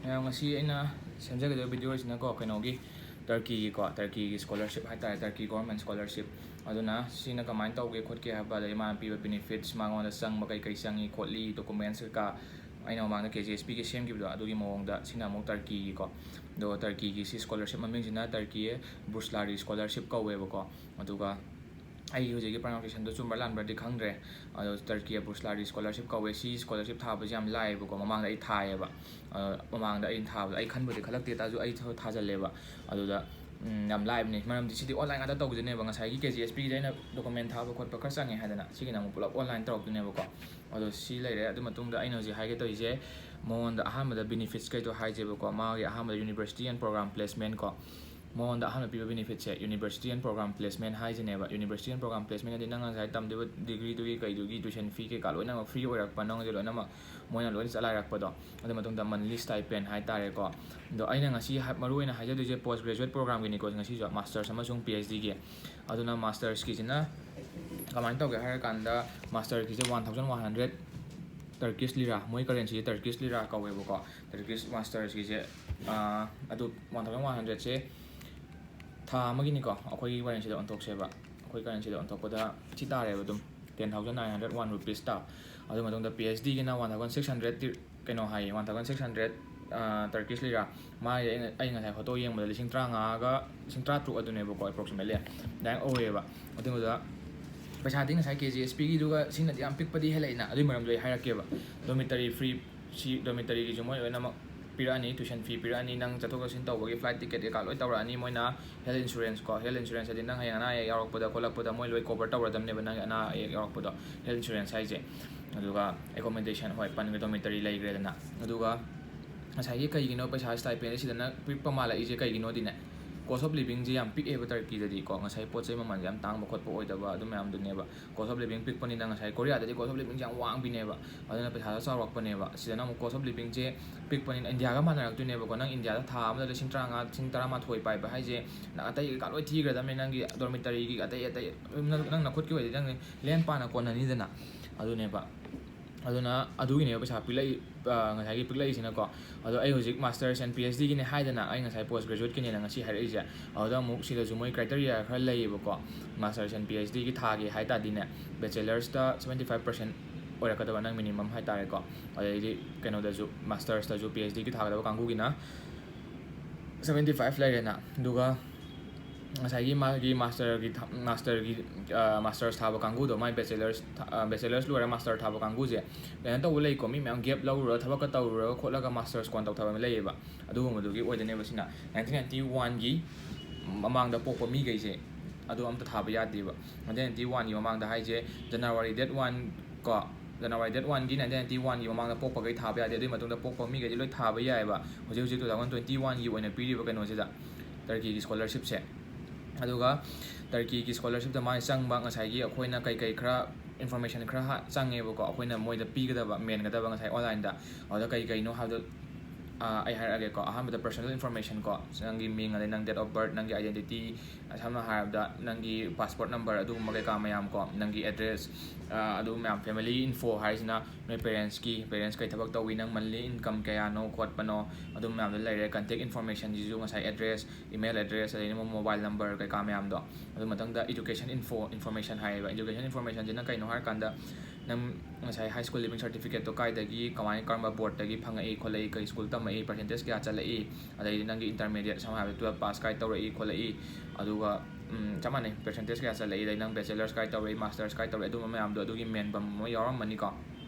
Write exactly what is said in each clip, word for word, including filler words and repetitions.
ꯃꯌꯥꯝ, ꯉꯁꯤ ꯑꯩꯅ ꯁꯦꯝꯖꯒꯗꯕ video ꯑꯁꯤꯅꯀꯣ, ꯀꯩꯅꯣꯒꯤ, ꯇꯔꯀꯤꯒꯤꯀꯣ, ꯇꯔꯀꯤꯒꯤ scholarship ꯍꯥꯏꯇꯥꯔꯦ, ꯇꯔꯀꯤ government scholarship꯫ ꯑꯗꯨꯅ ꯁꯤꯅ ꯀꯃꯥꯏꯅ ꯇꯧꯒꯦ ꯈꯣꯠꯀꯦ ꯍꯥꯏꯕ, ꯑꯗꯩ ꯃꯥꯅ ꯄꯤꯕ benefits, ꯃꯉꯣꯟꯗ ꯆꯪꯕ ꯀꯩ ꯀꯩ ꯆꯪꯉꯤ ꯈꯣꯠꯂꯤ, documents ꯀꯩꯀꯥ, ꯑꯩꯅ ꯃꯃꯥꯡꯗ ꯀꯦ ꯖꯤ ꯑꯦꯁ ꯄꯤꯒꯤ ꯁꯦꯝꯈꯤꯕꯗꯣ, ꯑꯗꯨꯒꯤ ꯃꯑꯣꯡꯗ ꯁꯤꯅ ꯑꯃꯨꯛ ꯇꯔꯀꯤꯒꯤꯀꯣ꯫ ꯑꯗꯣ ꯇꯔꯀꯤꯒꯤ ꯁꯤ scholarship ꯃꯃꯤꯡꯁꯤꯅ ꯇꯔꯀꯤ ꯕꯨꯔꯁꯂꯥꯔꯤ scholarship ꯀꯧꯋꯦꯕꯀꯣ꯫ ꯑꯗꯨꯒ ꯑꯩꯒꯤ ꯍꯧꯖꯤꯛꯀꯤ pronunciationꯗꯣ ꯆꯨꯝꯕ꯭ꯔꯥ ꯂꯥꯟꯕ꯭ꯔꯥꯗꯤ ꯈꯪꯗ꯭ꯔꯦ꯫ ꯑꯗꯣ ꯇꯔꯀꯤ ꯕꯨꯔꯁꯂꯥꯔꯤ scholarship ꯀꯧꯋꯦ꯫ ꯁꯤ scholarship ꯊꯥꯕꯁꯦ ꯌꯥꯝ ꯂꯥꯏꯌꯦꯕꯀꯣ꯫ ꯃꯃꯥꯡꯗ ꯑꯩ ꯊꯥꯏꯌꯦꯕ꯫ ꯑ, ꯃꯃꯥꯡꯗ ꯑꯩꯅ ꯊꯥꯕꯗ ꯑꯩ ꯈꯟꯕꯨꯗꯤ ꯈꯜꯂꯛꯇꯦ ꯇꯥꯔꯁꯨ ꯑꯩ ꯊꯥ-, ꯊꯥꯖꯜꯂꯦꯕ꯫ ꯑꯗꯨꯗ, ꯎꯝ, ꯌꯥꯝ ꯂꯥꯏꯕꯅꯦ꯫ ꯃꯔꯝꯗꯤ ꯁꯤꯗꯤ online ꯉꯥꯛꯇ ꯇꯧꯗꯣꯏꯅꯦꯕ꯫ ꯉꯁꯥꯏꯒꯤ ꯀꯦ ꯖꯤ ꯑꯦꯁ ꯄꯤꯒꯤꯗꯤ ꯑꯩꯅ document ꯊꯥꯕ ꯈꯣꯠꯄ ꯈꯔ ꯆꯪꯉꯦ ꯍꯥꯏꯗꯅ, ꯁꯤꯒꯤꯅ ꯑꯃꯨꯛ ꯄꯨꯂꯞ online ꯇꯧꯔꯛꯇꯣꯏꯅꯦꯕꯀꯣ꯫ ꯑꯗꯣ ꯁꯤ ꯂꯩꯔꯦ꯫ ꯑꯗꯨ ꯃꯇꯨꯡꯗ ꯑꯩꯅ ꯍꯧꯖꯤꯛ ꯍꯥꯏꯒꯦ ꯇꯧꯔꯤꯁꯦ, ꯃꯉꯣꯟꯗ ꯑꯍꯥꯟꯕꯗ benefits ꯀꯩꯗꯣ ꯍꯥꯏꯁꯦꯕꯀꯣ꯫ ꯃꯥꯒꯤ ꯑꯍꯥꯟꯕꯗ university and program placement ꯀꯣ꯫ ꯃꯉꯣꯟꯗ ꯑꯍꯥꯟꯕ ꯄꯤꯕ benefitꯁꯦ university and program placement ꯍꯥꯏꯁꯤꯅꯦꯕ꯫ University and program placement ꯍꯥꯏꯗꯤ ꯅꯪ ꯉꯁꯥꯏ ꯇꯝꯗꯣꯏꯕ degreeꯗꯨꯒꯤ ꯀꯩꯗꯨꯒꯤ tuition fee ꯀꯩꯀꯥ ꯂꯣꯏꯅꯃꯛ free ꯑꯣꯏꯔꯛꯄ, ꯅꯪꯒꯤ ꯂꯣꯏꯅꯃꯛ ꯃꯣꯏꯅ ꯂꯣꯏꯅ ꯆꯂꯥꯏꯔꯛꯄꯗꯣ꯫ ꯑꯗꯨ ꯃꯇꯨꯡꯗ monthly stipend ꯍꯥꯏꯇꯥꯔꯦꯀꯣ꯫ ꯑꯗꯣ ꯑꯩꯅ ꯉꯁꯤ ꯍꯥꯏ-, ꯃꯔꯨ ꯑꯣꯏꯅ ꯍꯥꯏꯖꯗꯣꯏꯁꯦ post graduate programꯒꯤꯅꯤꯀꯣ ꯉꯁꯤꯁꯨ, masters ꯑꯃꯁꯨꯡ ꯄꯤ ꯑꯩꯆ ꯗꯤꯒꯤ꯫ ꯑꯗꯨꯅ mastersꯀꯤꯁꯤꯅ ꯀꯃꯥꯏꯅ ꯇꯧꯒꯦ ꯍꯥꯏꯔꯀꯥꯟꯗ, masterꯒꯤꯁꯦ one thousand one hundred Turkish lira, ꯃꯣꯏ currencyꯁꯦ Turkish lira ꯀꯧꯋꯦꯕꯀꯣ꯫ Turkish mastersꯀꯤꯁꯦ, ꯑꯥ, ꯑꯗꯨ one thousand one hundredꯁꯦ ꯊꯥ ꯑꯃꯒꯤꯅꯤꯀꯣ, ꯑꯩꯈꯣꯏꯒꯤ currencyꯗ ꯑꯣꯟꯊꯣꯛꯁꯦꯕ꯫ ꯑꯩꯈꯣꯏ currencyꯗ ꯑꯣꯟꯊꯣꯛꯄꯗ ꯁꯤ ꯇꯥꯔꯦꯕ ꯑꯗꯨꯝ, ten thousand nine hundred one rupees ꯇꯥ꯫ ꯑꯗꯨ ꯃꯇꯨꯡꯗ ꯄꯤ ꯑꯩꯆ ꯗꯤꯒꯤꯅ one thousand six hundred ꯀꯩꯅꯣ ꯍꯥꯏꯌꯦ, one thousand six hundred, ꯑꯥ, Turkish lira꯫ ꯃꯥꯒꯤ ꯑꯩꯅ, ꯑꯩ ꯉꯁꯥꯏ photo ꯌꯦꯡꯕꯗ ꯂꯤꯁꯤꯡ ꯇꯔꯥꯃꯉꯥꯒ, ꯂꯤꯁꯤꯡ ꯇꯔꯥꯇꯔꯨꯛ ꯑꯗꯨꯅꯦꯕꯀꯣ, approximately ꯑꯗꯨꯃꯥꯏꯅ ꯑꯣꯏꯌꯦꯕ꯫ ꯑꯗꯨꯗ ꯄꯩꯁꯥꯗꯤ ꯉꯁꯥꯏ ꯀꯦ ꯖꯤ ꯑꯦꯁ ꯄꯤꯒꯤꯗꯨꯒ ꯁꯤꯅꯗꯤ ꯌꯥꯝ ꯄꯤꯛꯄꯗꯤ ꯍꯦꯜꯂꯛꯏꯅ, ꯑꯗꯨꯒꯤ ꯃꯔꯝꯗꯣ ꯑꯩ ꯍꯥꯏꯔꯛꯀꯦꯕ꯫ Dormitory free, ꯁꯤ dormitoryꯒꯤꯁꯨ ꯃꯣꯏ ꯂꯣꯏꯅꯃꯛ ꯄꯤꯔꯛꯑꯅꯤ, tuition fee ꯄꯤꯔꯛꯑꯅꯤ, ꯅꯪ ꯆꯠꯊꯣꯛ ꯆꯠꯁꯤꯟ ꯇꯧꯕꯒꯤ flight ticket ꯀꯩꯀꯥ ꯂꯣꯏ ꯇꯧꯔꯛꯑꯅꯤ ꯃꯣꯏꯅ꯫ Health insurance ꯀꯣ, health insurance ꯍꯥꯏꯗꯤ ꯅꯪ ꯍꯌꯦꯡ ꯑꯅꯥ ꯑꯌꯦꯛ ꯌꯥꯎꯔꯛꯄꯗ ꯈꯣꯠꯂꯛꯄꯗ ꯃꯣꯏ ꯂꯣꯏ cover ꯇꯧꯔꯗꯕꯅꯦꯕ ꯅꯪꯒꯤ ꯑꯅꯥ ꯑꯌꯦꯛ ꯌꯥꯎꯔꯛꯄꯗꯣ, health insurance ꯍꯥꯏꯁꯦ꯫ ꯑꯗꯨꯒ accommodation, ꯍꯣꯏ, ꯄꯟꯈ꯭ꯔꯦ, dormitory ꯂꯩꯈ꯭ꯔꯦꯗꯅ꯫ ꯑꯗꯨꯒ ꯉꯁꯥꯏꯒꯤ ꯀꯩꯒꯤꯅꯣ ꯄꯩꯁꯥ stipend ꯁꯤꯗꯅ ꯄꯤꯛꯄ ꯃꯥꯜꯂꯛꯏꯁꯦ ꯀꯩꯒꯤꯅꯣꯗꯤꯅꯦ, cost of livingꯁꯦ ꯌꯥꯝ ꯄꯤꯛꯑꯦꯕ ꯇꯔꯀꯤꯗꯗꯤꯀꯣ꯫ ꯉꯁꯥꯏ ꯄꯣꯠ ꯆꯩ ꯃꯃꯜꯁꯦ ꯌꯥꯝ ꯇꯥꯡꯕ ꯈꯣꯠꯄ ꯑꯣꯏꯗꯕ ꯑꯗꯨ ꯃꯌꯥꯝꯗꯨꯅꯦꯕ꯫ Cost of living ꯄꯤꯛꯄꯅꯤꯅ, ꯉꯁꯥꯏ ꯀꯣꯔꯤꯌꯥꯗꯗꯤ cost of livingꯁꯦ ꯌꯥꯝ ꯋꯥꯡꯕꯤꯅꯦꯕ, ꯑꯗꯨꯅ ꯄꯩꯁꯥꯗꯣ ꯆꯥꯎꯔꯛꯄꯅꯦꯕ꯫ ꯁꯤꯗꯅ ꯑꯃꯨꯛ cost of livingꯁꯦ ꯄꯤꯛꯄꯅꯤꯅ, ꯏꯟꯗꯤꯌꯥꯒ ꯃꯥꯟꯅꯔꯛꯇꯣꯏꯅꯦꯕꯀꯣ꯫ ꯅꯪ ꯏꯟꯗꯤꯌꯥꯗ ꯊꯥ ꯑꯃꯗ ꯂꯤꯁꯤꯡ ꯇꯔꯥꯃꯉꯥ, ꯂꯤꯁꯤꯡ ꯇꯔꯥꯃꯥꯊꯣꯏ ꯄꯥꯏꯕ ꯍꯥꯏꯁꯦ, ꯅꯪ ꯑꯇꯩ ꯀꯩꯀꯥ ꯂꯣꯏ ꯊꯤꯈ꯭ꯔꯗꯕꯅꯤ, ꯅꯪꯒꯤ dormitoryꯒꯤ ꯑꯇꯩ ꯑꯇꯩ, ꯅꯪ, ꯅꯪ ꯅꯈꯨꯠꯀꯤ ꯑꯣꯏꯔꯗꯤ ꯅꯪ ꯂꯦꯝ ꯄꯥꯅ ꯀꯣꯟꯅꯅꯤꯗꯅ꯫ ꯑꯗꯨꯅꯦꯕ꯫ ꯑꯗꯨꯅ ꯑꯗꯨꯒꯤꯅꯦꯕ ꯄꯩꯁꯥ ꯄꯤꯛꯂꯛꯏ, ꯉꯁꯥꯏꯒꯤ ꯄꯤꯛꯂꯛꯏꯁꯤꯅꯀꯣ꯫ ꯑꯗꯣ ꯑꯩ ꯍꯧꯖꯤꯛ ꯃꯥꯁꯇꯔꯁ ꯑꯦꯟ ꯄꯤ ꯑꯩꯆ ꯗꯤꯒꯤꯅꯦ ꯍꯥꯏꯗꯅ ꯑꯩ ꯉꯁꯥꯏ ꯄꯣꯁ ꯒ꯭ꯔꯦꯖꯨꯋꯦꯠꯀꯤꯅꯦꯅ ꯉꯁꯤ ꯍꯥꯏꯔꯛꯏꯁꯦ꯫ ꯑꯗꯨꯗ ꯑꯃꯨꯛ ꯁꯤꯗꯁꯨ ꯃꯣꯏ ꯀ꯭ꯔꯥꯏꯇꯦꯔꯤꯌꯥ ꯈꯔ ꯂꯩꯌꯦꯕꯀꯣ꯫ ꯃꯥꯁꯇꯔꯁ ꯑꯦꯟ ꯄꯤ ꯑꯩꯆ ꯗꯤꯒꯤ ꯊꯥꯒꯦ ꯍꯥꯏ ꯇꯥꯔꯗꯤꯅꯦ, ꯕꯦꯆꯦꯂꯔꯁꯇ ꯁꯕꯦꯟꯇꯤ ꯐꯥꯏꯚ ꯄꯥꯔꯁꯦꯟ ꯑꯣꯏꯔꯛꯀꯗꯕ ꯅꯪ ꯃꯤꯅꯤꯃꯝ ꯍꯥꯏ ꯇꯥꯔꯦꯀꯣ꯫ ꯑꯗꯩꯗꯤ ꯀꯩꯅꯣꯗꯁꯨ, ꯃꯥꯁꯇꯔꯁꯇꯁꯨ ꯄꯤ ꯑꯩꯆ ꯗꯤꯒꯤ ꯊꯥꯒꯗꯕ ꯀꯥꯡꯕꯨꯒꯤꯅ ꯁꯕꯦꯟꯇꯤ ꯐꯥꯏꯚ ꯂꯩꯔꯦꯅ꯫ ꯑꯗꯨꯒ ꯉꯁꯥꯏꯒꯤ ꯃꯥꯒꯤ ꯃꯥꯁꯇꯔꯒꯤ ꯊꯥ-, ꯃꯥꯁꯇꯔꯒꯤ, ꯃꯥꯁꯇꯔꯁ ꯊꯥꯕ ꯀꯥꯡꯕꯨꯗꯣ, ꯃꯥꯏ ꯕꯦꯆꯦꯂꯔꯁ ꯊꯥ-, ꯕꯦꯆꯦꯂꯔꯁ ꯂꯣꯏꯔ ꯃꯥꯁꯇꯔ ꯊꯥꯕ ꯀꯥꯡꯕꯨꯁꯦ ꯀꯩꯅꯣ ꯇꯧꯕ ꯂꯩꯀꯣ, ꯃꯤ ꯃꯌꯥꯝ ꯒꯦꯞ ꯂꯧꯔꯨꯔꯒ ꯊꯕꯛꯀ ꯇꯧꯔꯨꯔꯒ ꯈꯣꯠꯂꯒ ꯃꯥꯁꯇꯔꯁ ꯀꯣꯟ ꯇꯧꯊꯕ ꯑꯃ ꯂꯩꯌꯦꯕ꯫ ꯑꯗꯨꯒꯨꯝꯕꯗꯨꯒꯤ ꯑꯣꯏꯗꯣꯏꯅꯦꯕ ꯁꯤꯅ꯫ ꯅꯥꯏꯟꯇꯤꯟ ꯅꯥꯏꯟꯇꯤ ꯋꯥꯟꯒꯤ ꯃꯃꯥꯡꯗ ꯄꯣꯛꯄ ꯃꯤꯈꯩꯁꯦ ꯑꯗꯨ ꯑꯝꯇ ꯊꯥꯕ ꯌꯥꯗꯦꯕ꯫ ꯅꯥꯏꯟꯇꯤꯟ ꯅꯥꯏꯟꯇꯤ ꯋꯥꯟꯒꯤ ꯃꯃꯥꯡꯗ ꯍꯥꯏꯁꯦ ꯖꯅꯋꯥꯔꯤ ꯗꯦꯠ ꯋꯥꯟ ꯀꯣ, ꯖꯅꯋꯥꯔꯤ ꯗꯦꯠ ꯋꯥꯟꯒꯤ, ꯅꯥꯏꯟꯇꯤꯟ ꯅꯥꯏꯟꯇꯤ ꯋꯥꯟꯒꯤ ꯃꯃꯥꯡꯗ ꯄꯣꯛꯄꯈꯩ ꯊꯥꯕ ꯌꯥꯗꯦ꯫ ꯑꯗꯨꯒꯤ ꯃꯇꯨꯡꯗ ꯄꯣꯛꯄ ꯃꯤꯈꯩꯗꯤ ꯂꯣꯏ ꯊꯥꯕ ꯌꯥꯏꯑꯕ꯫ ꯍꯧꯖꯤꯛ ꯍꯧꯖꯤꯛ ꯇꯨ ꯊꯥꯎꯖꯟ ꯇ꯭ꯋꯦꯟꯇꯤ ꯋꯥꯟꯒꯤ ꯑꯣꯏꯅ ꯄꯤꯔꯤꯕ ꯀꯩꯅꯣꯁꯤꯗ, ꯇꯔꯀꯤꯒꯤ ꯁ꯭ꯀꯣꯂꯔꯁꯤꯞꯁꯦ꯫ ꯑꯗꯨꯒ ꯇꯔꯀꯤꯒꯤ ꯁ꯭ꯀꯣꯂꯔꯁꯤꯞꯇ ꯃꯥꯒꯤ ꯆꯪꯕ ꯉꯁꯥꯏꯒꯤ ꯑꯩꯈꯣꯏꯅ ꯀꯩ ꯀꯩ ꯈꯔ ꯏꯟꯐꯣꯔꯃꯦꯁꯟ ꯈꯔ ꯍꯥ-, ꯆꯪꯉꯦꯕꯀꯣ, ꯑꯩꯈꯣꯏꯅ ꯃꯣꯏꯗ ꯄꯤꯒꯗꯕ, ꯃꯦꯟꯒꯗꯕ ꯉꯁꯥꯏ ꯑꯣꯟꯂꯥꯏꯟꯗ꯫ ꯑꯗꯨꯗ ꯀꯩ ꯀꯩꯅꯣ ꯍꯥꯏꯕꯗꯣ, ꯑꯥ, ꯑꯩ ꯍꯥꯏꯔꯛꯑꯒꯦꯀꯣ꯫ ꯑꯍꯥꯟꯕꯗ ꯄꯔꯁꯣꯅꯦꯜ ꯏꯟꯐꯣꯔꯃꯦꯁꯟ ꯀꯣ, ꯅꯪꯒꯤ ꯃꯤꯡ, ꯑꯗꯩ ꯅꯪ date of birth, ꯅꯪꯒꯤ identity, ꯁꯝꯅ ꯍꯥꯏꯔꯕꯗ ꯅꯪꯒꯤ ꯄꯥꯁꯄꯣꯔꯠ ꯅꯝꯕꯔ, ꯑꯗꯨꯒꯨꯝꯕ ꯀꯩꯀꯥ ꯃꯌꯥꯝ ꯀꯣ, ꯅꯪꯒꯤ ꯑꯦꯗ꯭ꯔꯦꯁ, ꯑꯗꯨ ꯃꯌꯥꯝ, ꯐꯦꯃꯤꯂꯤ ꯏꯟꯐꯣ ꯍꯥꯏꯔꯤꯁꯤꯅ ꯅꯣꯏ ꯄꯦꯔꯦꯟꯁꯀꯤ, ꯄꯦꯔꯦꯟꯁ ꯀꯩ ꯊꯕꯛ ꯇꯧꯏ, ꯅꯪ ꯃꯟꯂꯤ ꯏꯟꯀꯝ ꯀꯌꯥꯅꯣ ꯈꯣꯠꯄꯅꯣ, ꯑꯗꯨ ꯃꯌꯥꯝꯗꯣ ꯂꯩꯔꯦ꯫ ꯀꯟꯇꯦꯛ ꯏꯟꯐꯣꯔꯃꯦꯁꯟꯁꯤꯁꯨ ꯉꯁꯥꯏ ꯑꯦꯗ꯭ꯔꯦꯁ, ꯏꯃꯦꯜ ꯑꯦꯗ꯭ꯔꯦꯁ, ꯑꯗꯩꯗꯤ ꯃꯣꯕꯥꯏꯜ ꯅꯝꯕꯔ ꯀꯩꯀꯥ ꯃꯌꯥꯝꯗꯣ꯫ ꯑꯗꯨ ꯃꯊꯪꯗ ꯏꯗꯨꯀꯦꯁꯟ ꯏꯟꯐꯣ, ꯏꯟꯐꯣꯔꯃꯦꯁꯟ ꯍꯥꯏꯌꯦꯕ꯫ ꯏꯗꯨꯀꯦꯁꯟ ꯏꯟꯐꯣꯔꯃꯦꯁꯟꯁꯤꯅ ꯀꯩꯅꯣ ꯍꯥꯏꯔꯀꯥꯟꯗ, ꯅꯪ ꯉꯁꯥꯏ ꯍꯥꯏ ꯁ꯭ꯀꯨꯜ ꯂꯤꯕꯤꯡ ꯁꯥꯔꯇꯤꯐꯤꯀꯦꯠꯇꯣ ꯀꯥꯏꯗꯒꯤ, ꯀꯃꯥꯏꯅ, ꯀꯔꯝꯕ ꯕꯣꯔꯗꯇꯒꯤ ꯐꯪꯉꯛꯏ ꯈꯣꯠꯂꯛꯏ, ꯀꯩ ꯁ꯭ꯀꯨꯜ ꯇꯝꯃꯛꯏ, ꯄꯔꯁꯦꯟꯇꯦꯖ ꯀꯌꯥ ꯆꯠꯂꯛꯏ, ꯑꯗꯩꯗꯤ ꯅꯪꯒꯤ ꯏꯟꯇꯔꯃꯦꯗꯤꯌꯦꯠ, ꯁꯝꯅ ꯍꯥꯏꯔꯕꯗ ꯇꯨꯌꯦꯜꯞ ꯄꯥꯁ ꯀꯥꯏ ꯇꯧꯔꯛꯏ ꯈꯣꯠꯂꯛꯏ, ꯑꯗꯨꯒ, ꯎꯝ, ꯆꯞ ꯃꯥꯟꯅꯩ, ꯄꯔꯁꯦꯟꯇꯦꯖ ꯀꯌꯥ ꯆꯠꯂꯛꯏ, ꯑꯗꯩ ꯅꯪ ꯕꯦꯆꯦꯂꯔꯁ ꯀꯥꯏ ꯇꯧꯔꯛꯏ, ꯃꯥꯁꯇꯔꯁ ꯀꯥꯏ ꯇꯧꯔꯛꯏ, ꯑꯗꯨꯝꯕ ꯃꯌꯥꯝꯗꯣ ꯑꯗꯨꯒꯤ ꯃꯦꯟꯐꯝ ꯑꯃ ꯌꯥꯎꯔꯝꯃꯅꯤꯀꯣ꯫